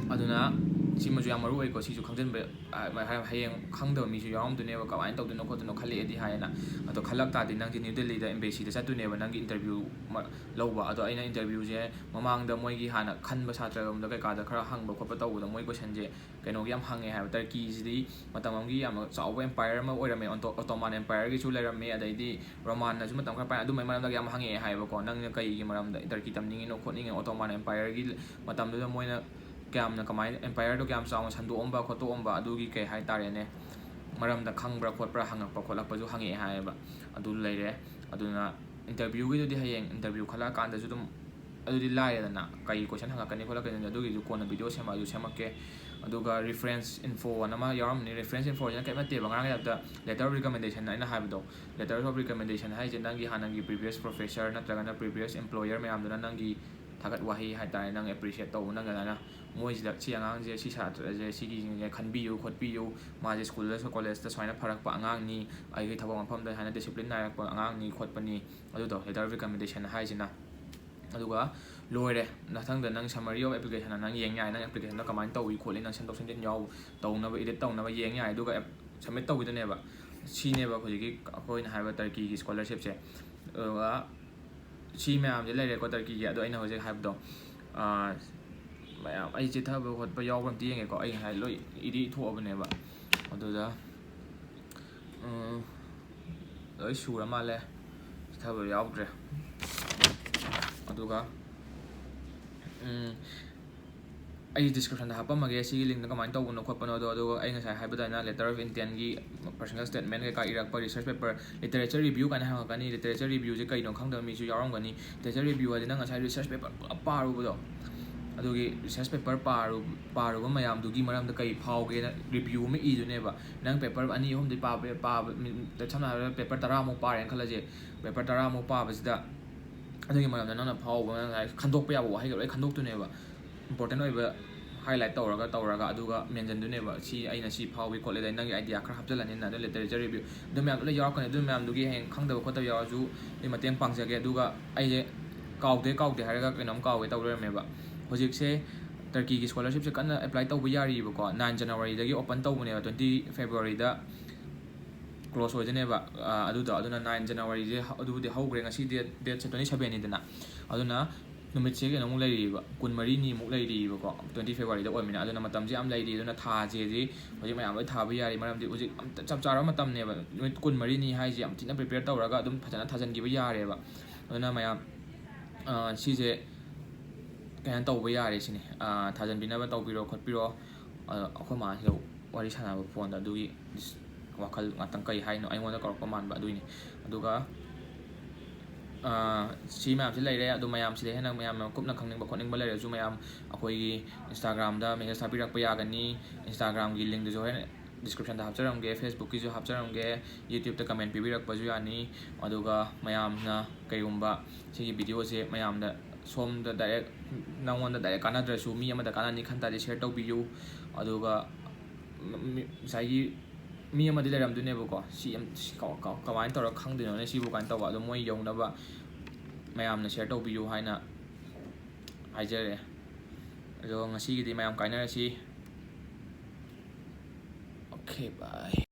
ꯑꯗꯨꯅ ꯁꯤꯃꯁꯨ ꯌꯥꯝ ꯃꯔꯨ ꯑꯣꯏꯀꯣ, ꯁꯤꯁꯨ ꯈꯪꯖꯤꯟꯕ, ꯑ, ꯍꯌꯦꯡ ꯈꯪꯗꯕ ꯃꯤꯁꯨ ꯌꯥꯎꯔꯝꯗꯣꯏꯅꯦꯕ, ꯀꯃꯥꯏꯅ ꯇꯧꯗꯣꯏꯅꯣ ꯈꯣꯠꯇꯣꯏꯅꯣ ꯈꯜꯂꯛꯑꯦꯗꯤ ꯍꯥꯏꯌꯦꯅ꯫ ꯑꯗꯣ ꯈꯜꯂꯛ ꯇꯥꯔꯗꯤ ꯅꯪꯁꯦ New Delhiꯗ embassyꯗ ꯆꯠꯇꯣꯏꯅꯦꯕ, ꯅꯪꯒꯤ interview ꯃ-, ꯂꯧꯕ꯫ ꯑꯗꯣ ꯑꯩꯅ interviewꯁꯦ ꯃꯃꯥꯡꯗ ꯃꯣꯏꯒꯤ ꯍꯥꯟꯅ ꯈꯟꯕ ꯁꯥꯇ꯭ꯔꯔꯣꯝꯗ ꯀꯩꯀꯥꯗ ꯈꯔ ꯍꯪꯕ ꯈꯣꯠꯄ ꯇꯧꯕꯗ, ꯃꯣꯏ questionꯁꯦ ꯀꯩꯅꯣꯒꯤ ꯌꯥꯝ ꯍꯪꯉꯦ ꯍꯥꯏꯕ, Turkeyꯁꯤꯗꯤ ꯃꯇꯝ ꯑꯃꯒꯤ ꯌꯥꯝꯅ ꯆꯥꯎꯕ empire ꯑꯃ ꯑꯣꯏꯔꯝꯃꯦ, ꯑꯣꯟꯇꯣ-, Ottoman empireꯒꯤꯁꯨ ꯂꯩꯔꯝꯃꯦ, ꯑꯗꯩꯗꯤ Romanꯅꯁꯨ ꯃꯇꯝ ꯈꯔ ꯄꯥꯏ, ꯑꯗꯨꯝꯕꯩ ꯃꯔꯝꯗꯒ ꯌꯥꯝ ꯍꯪꯉꯛꯑꯦ ꯍꯥꯏꯕꯀꯣ꯫ ꯅꯪꯅ ꯀꯩꯒꯤ ꯃꯔꯝꯗ Turkey ꯇꯝꯅꯤꯡꯉꯤꯅꯣ ꯈꯣꯠꯅꯤꯡꯉꯤꯅꯣ, Ottoman empireꯒꯤ ꯃꯇꯝꯗꯨꯗ ꯃꯣꯏꯅ ꯀꯌꯥꯝꯅ, ꯀꯃꯥꯏꯅ empireꯗꯣ ꯀꯌꯥꯝ ꯆꯥꯎꯅ ꯁꯟꯗꯣꯛꯑꯝꯕ ꯈꯣꯠꯇꯣꯛꯑꯝꯕ, ꯑꯗꯨꯒꯤ ꯀꯩ ꯍꯥꯏꯇꯥꯔꯦꯅꯦ, ꯃꯔꯝꯗ ꯈꯪꯕ꯭ꯔꯥ ꯈꯣꯠꯄ꯭ꯔꯥ ꯍꯪꯉꯛꯄ ꯈꯣꯠꯂꯛꯄꯁꯨ ꯍꯪꯉꯛꯑꯦ ꯍꯥꯏꯌꯦꯕ꯫ ꯑꯗꯨ ꯂꯩꯔꯦ꯫ ꯑꯗꯨꯅ interviewꯒꯤꯗꯨꯗꯤ ꯍꯌꯦꯡ interview ꯈꯜꯂꯛꯑꯀꯥꯟꯗꯁꯨ ꯑꯗꯨꯝ, ꯑꯗꯨꯗꯤ ꯂꯥꯏꯔꯦꯗꯅ, ꯀꯩ question ꯍꯪꯉꯛꯀꯅꯤ ꯈꯣꯠꯂꯛꯀꯅꯤ, ꯑꯗꯨꯒꯤꯁꯨ ꯀꯣꯟꯅ video ꯁꯦꯝꯃꯛꯑꯁꯨ ꯁꯦꯝꯃꯛꯀꯦ꯫ ꯑꯗꯨꯒ reference info ꯑꯅ ꯑꯃ ꯌꯥꯎꯔꯝꯅꯤ꯫ Reference info ꯁꯤꯅ ꯀꯔꯤꯝ ꯅꯠꯇꯦꯕ, ꯉꯔꯥꯡꯒꯤ type ꯇ letter of recommendation ꯑꯩꯅ ꯍꯥꯏꯕꯗꯣ꯫ Letter of recommendation ꯍꯥꯏꯁꯦ ꯅꯪꯒꯤ ꯍꯥꯟꯅꯒꯤ previous professor ꯅꯠꯇ꯭ꯔꯒꯅ previous employer ꯃꯌꯥꯝꯗꯨꯅ ꯅꯪꯒꯤ ꯊꯥꯒꯠ ꯋꯥꯍꯩ ꯍꯥꯏ ꯇꯥꯔꯦ, ꯅꯪ appreciate ꯇꯧꯕ, ꯅꯪ ꯑꯗꯨꯃꯥꯏꯅ ꯃꯣꯏꯁꯤꯗ ꯁꯤ ꯑꯉꯥꯡꯁꯦ, ꯁꯤ ꯁꯥꯇ꯭ꯔꯁꯦ, ꯁꯤꯒꯤꯁꯤꯡꯁꯦ ꯈꯟꯕꯤꯌꯨ ꯈꯣꯠꯄꯤꯌꯨ, ꯃꯥꯁꯦ ꯁ꯭ꯀꯨꯜꯗ ꯀꯣꯂꯦꯖꯇ ꯁꯨꯃꯥꯏꯅ ꯐꯔꯛꯄ ꯑꯉꯥꯡꯅꯤ, ꯑꯩꯒꯤ ꯊꯕꯛ ꯃꯐꯝꯗ ꯍꯥꯏꯅ discipline ꯅꯥꯏꯔꯛꯄ ꯑꯉꯥꯡꯅꯤ ꯈꯣꯠꯄꯅꯤ, ꯑꯗꯨꯗꯣ letter of recommendation ꯍꯥꯏꯁꯤꯅ꯫ ꯑꯗꯨꯒ ꯂꯣꯏꯔꯦ꯫ ꯃꯊꯪꯗ ꯅꯪ summary of application ꯅꯪ ꯌꯦꯡ ꯌꯥꯏ, ꯅꯪ application ꯗꯣ ꯀꯃꯥꯏꯅ ꯇꯧꯏ ꯈꯣꯠꯂꯤ, ꯅꯪ ꯁꯦꯝꯗꯣꯛ ꯁꯦꯝꯖꯤꯟ ꯌꯥꯎ ꯇꯧꯅꯕ, edit ꯇꯧꯅꯕ ꯌꯦꯡ ꯌꯥꯏ꯫ ꯑꯗꯨꯒ ꯑꯦꯞ-, submit ꯇꯧꯕꯤꯗꯨꯅꯦꯕ꯫ ꯁꯤꯅꯦꯕ ꯍꯧꯖꯤꯛꯀꯤ ꯑꯩꯈꯣꯏꯅ ꯍꯥꯏꯕ ꯇꯔꯀꯤꯒꯤ scholarship ꯁꯦ꯫ ꯑꯗꯨꯒ ꯁꯤ ꯃꯌꯥꯝꯁꯦ ꯂꯩꯔꯦꯀꯣ ꯇꯔꯀꯤꯒꯤ꯫ ꯑꯗꯣ ꯑꯩꯅ ꯍꯧꯖꯤꯛ ꯍꯥꯏꯕꯗꯣ, ꯑꯥ, ꯃꯌꯥꯝ ꯑꯩ ꯆꯤꯊꯕ ꯈꯣꯠꯄ ꯌꯥꯎꯕ꯭ꯔꯥ ꯑꯝꯇ ꯌꯦꯡꯒꯦꯀꯣ꯫ ꯑꯩ ꯉꯁꯥꯏ ꯂꯣꯏ ꯏꯗꯤ ꯏꯊꯣꯛꯑꯕꯅꯦꯕ꯫ ꯑꯗꯨꯗ, ꯎꯝ, ꯂꯣꯏ ꯁꯨꯔ ꯃꯥꯜꯂꯦ, ꯆꯤꯊꯕ ꯌꯥꯎꯗ꯭ꯔꯦ꯫ ꯑꯗꯨꯒ, ꯎꯝ, ꯑꯩ description ꯗ ꯍꯥꯞꯄꯝꯃꯒꯦ ꯁꯤꯒꯤ link ꯇꯣ ꯀꯃꯥꯏꯅ ꯇꯧꯕꯅꯣ ꯈꯣꯠꯄꯅꯣꯗꯣ꯫ ꯑꯗꯨꯒ ꯑꯩ ꯉꯁꯥꯏ ꯍꯥꯏꯕ ꯑꯗꯨꯃꯥꯏꯅ letter of intent ꯒꯤ personal statement ꯀꯩꯀꯥ ꯏꯔꯛꯄ, research paper, literature review ꯀꯥꯏꯅ ꯍꯪꯉꯛꯀꯅꯤ꯫ Literature review ꯁꯦ ꯀꯩꯅꯣ ꯈꯪꯗꯕ ꯃꯤꯁꯨ ꯌꯥꯎꯔꯝꯒꯅꯤ꯫ Literature review ꯍꯥꯏꯗꯤ ꯅꯪ ꯉꯁꯥꯏ research paper ꯄꯨꯂꯞ ꯄꯥꯔꯨꯕꯗꯣ, ꯑꯗꯨꯒꯤ research paper ꯄꯥꯔꯨ-, ꯄꯥꯔꯨꯕ ꯃꯌꯥꯝꯗꯨꯒꯤ ꯃꯔꯝꯗ ꯀꯩ ꯐꯥꯎꯒꯦꯅ review ꯑꯃ ꯏꯗꯨꯅꯦꯕ꯫ ꯅꯪ paper ꯑꯅꯤ ꯑꯍꯨꯝꯗꯤ ꯄꯥꯕ, ꯄꯥꯕ, ꯃꯤ-, ꯁꯝꯅ ꯍꯥꯏꯔꯕꯗ paper ꯇꯔꯥꯃꯨꯛ ꯄꯥꯔꯦꯅ ꯈꯜꯂꯁꯦ꯫ Paper ꯇꯔꯥꯃꯨꯛ ꯄꯥꯕꯁꯤꯗ ꯑꯗꯨꯒꯤ ꯃꯔꯝꯗ ꯅꯪꯅ ꯐꯥꯎꯕ, ꯅꯪꯅ ꯈꯟꯗꯣꯛꯄ ꯌꯥꯕ ꯋꯥꯍꯩꯒ ꯂꯣꯏ ꯈꯟꯗꯣꯛꯇꯣꯏꯅꯦꯕ꯫ Important ꯑꯣꯏꯕ highlight ꯇꯧꯔꯒ, ꯇꯧꯔꯒ, ꯑꯗꯨꯒ mention ꯗꯨꯅꯦꯕ, ꯁꯤ ꯑꯩꯅ ꯁꯤ ꯐꯥꯎꯏ ꯈꯣꯠꯂꯤ, ꯑꯗꯩ ꯅꯪꯒꯤ idea ꯈꯔ ꯍꯥꯞꯆꯤꯜꯂꯅꯤꯅ, ꯑꯗꯨ literature review, ꯑꯗꯨ ꯃꯌꯥꯝꯗꯣ ꯂꯣꯏ ꯌꯥꯎꯔꯛꯀꯅꯤ꯫ ꯑꯗꯨ ꯃꯌꯥꯝꯗꯨꯒꯤ ꯍꯌꯦꯡ ꯈꯪꯗꯕ ꯈꯣꯠꯇꯕ ꯌꯥꯎꯔꯁꯨ ꯑꯩ ꯃꯇꯦꯡ ꯄꯥꯡꯖꯒꯦ꯫ ꯑꯗꯨꯒ ꯑꯩꯁꯦ ꯀꯥꯎꯗꯦ ꯀꯥꯎꯗꯦ ꯍꯥꯏꯔꯒ ꯀꯩꯅꯣꯝ ꯀꯥꯎꯒꯦ ꯇꯧ ꯂꯩꯔꯝꯃꯦꯕ꯫ ꯍꯧꯖꯤꯛꯁꯦ ꯇꯔꯀꯤꯒꯤ scholarship ꯁꯦ ꯀꯟꯅ apply ꯇꯧꯕ ꯌꯥꯔꯤꯕꯀꯣ꯫ Nine January ꯗꯒꯤ open ꯇꯧꯕꯅꯦꯕ, twenty February ꯗ close ꯑꯣꯏꯗꯣꯏꯅꯦꯕ꯫ ꯑꯥ, ꯑꯗꯨꯗꯣ, ꯑꯗꯨꯅ nine January ꯁꯦ ꯍ-, ꯑꯗꯨꯕꯨꯗꯤ ꯍꯧꯈ꯭ꯔꯦ, ꯉꯁꯤ date, date ꯁꯦ twenty seven ꯅꯤꯗꯅ꯫ ꯑꯗꯨꯅ ꯅꯨꯃꯤꯠꯁꯦ ꯀꯩꯅꯣꯃꯨꯛ ꯂꯩꯔꯤꯕ, ꯀꯨꯟꯃꯔꯤꯅꯤꯃꯨꯛ ꯂꯩꯔꯤꯕꯀꯣ, twenty February ꯗ ꯑꯣꯏꯕꯅꯤꯅ꯫ ꯑꯗꯨꯅ ꯃꯇꯝꯁꯦ ꯌꯥꯝ ꯂꯩꯔꯤ꯫ ꯑꯗꯨꯅ ꯊꯥꯁꯦꯗꯤ ꯍꯧꯖꯤꯛ ꯃꯌꯥꯝ ꯂꯣꯏ ꯊꯥꯕ ꯌꯥꯔꯤ, ꯃꯔꯝꯗꯤ ꯍꯧꯖꯤꯛ ꯌꯥꯝ ꯆꯞ ꯆꯥꯔꯕ ꯃꯇꯝꯅꯦꯕ꯫ ꯅꯨꯃꯤꯠ ꯀꯨꯟꯃꯔꯤꯅꯤ ꯍꯥꯏꯁꯦ ꯌꯥꯝ ꯊꯤꯅ prepare ꯇꯧꯔꯒ ꯑꯗꯨꯝ ꯐꯖꯅ ꯊꯥꯖꯤꯟꯈꯤꯕ ꯌꯥꯔꯦꯕ꯫ ꯑꯗꯨꯅ ꯃꯌꯥꯝ, ꯑꯥ, ꯁꯤꯁꯦ ꯀꯩꯅꯣ ꯇꯧꯕ ꯌꯥꯔꯦ ꯁꯤꯅꯤ꯫ ꯑꯥ, ꯊꯥꯖꯤꯟꯕꯤꯅꯕ ꯇꯧꯕꯤꯔꯣ ꯈꯣꯠꯄꯤꯔꯣ꯫ ꯑꯥ, ꯑꯩꯈꯣꯏ ꯃꯥꯁꯤꯒ ꯋꯥꯔꯤ ꯁꯥꯟꯅꯕ phone ꯗ, ꯑꯗꯨꯒꯤ ꯋꯥꯈꯜ ꯉꯥꯛꯇꯪ ꯀꯩ ꯍꯥꯏꯅꯣ, ꯑꯩꯉꯣꯟꯗ ꯀꯧꯔꯛꯄ ꯃꯥꯟꯕ ꯑꯗꯨꯏꯅꯤ꯫ ꯑꯗꯨꯒ ꯁꯤ ꯃꯌꯥꯝꯁꯤ ꯂꯩꯔꯦ꯫ ꯑꯗꯨ ꯃꯌꯥꯝꯁꯤꯗ ꯍꯦꯟꯅ ꯃꯌꯥꯝꯅ ꯀꯨꯞꯅ ꯈꯪꯅꯤꯡꯕ ꯈꯣꯠꯅꯤꯡꯕ ꯂꯩꯔꯁꯨ, ꯃꯌꯥꯝ ꯑꯩꯈꯣꯏꯒꯤ Instagram-ꯗ message ꯊꯥꯕꯤꯔꯛꯄ ꯌꯥꯒꯅꯤ꯫ Instagram-ꯒꯤ link-ꯇꯨꯁꯨ ꯍꯣꯔꯦꯟ description-ꯗ ꯍꯥꯞꯆꯔꯝꯒꯦ, Facebook-ꯀꯤꯁꯨ ꯍꯥꯞꯆꯔꯝꯒꯦ, YouTube-ꯇ comment ꯄꯤꯕꯤꯔꯛꯄꯁꯨ ꯌꯥꯅꯤ꯫ ꯑꯗꯨꯒ ꯃꯌꯥꯝꯅ ꯀꯩꯒꯨꯝꯕ ꯁꯤꯒꯤ video-ꯁꯦ ꯃꯌꯥꯝꯗ, ꯁꯣꯝꯗ direct, ꯅꯪꯉꯣꯟꯗ direct ꯀꯥꯟꯅꯗ꯭ꯔꯁꯨ, ꯃꯤ ꯑꯃꯗ ꯀꯥꯟꯅꯅꯤ ꯈꯟ ꯇꯥꯔꯗꯤ share ꯇꯧꯕꯤꯌꯨ꯫ ꯑꯗꯨꯒ ꯃꯤ-, ꯉꯁꯥꯏꯒꯤ ꯃꯤ ꯑꯃꯗꯤ ꯂꯩꯔꯝꯗꯣꯏꯅꯦꯕꯀꯣ, ꯁꯤ ꯌꯥꯝ, ꯁꯤ ꯀ-, ꯀ-, ꯀꯃꯥꯏꯅ ꯇꯧꯔꯒ ꯈꯪꯗꯣꯏꯅꯣꯅꯦ ꯁꯤꯕꯨ ꯀꯥꯏꯅ ꯇꯧꯕ꯫ ꯑꯗꯣ ꯃꯣꯏ ꯌꯧꯅꯕ ꯃꯌꯥꯝꯅ share ꯇꯧꯕꯤꯌꯨ ꯍꯥꯏꯅ ꯍꯥꯏꯖꯔꯦ꯫ ꯑꯗꯣ ꯉꯁꯤꯒꯤꯗꯤ ꯃꯌꯥꯝ ꯀꯥꯏꯅꯔꯁꯤ꯫ Okay, bye꯫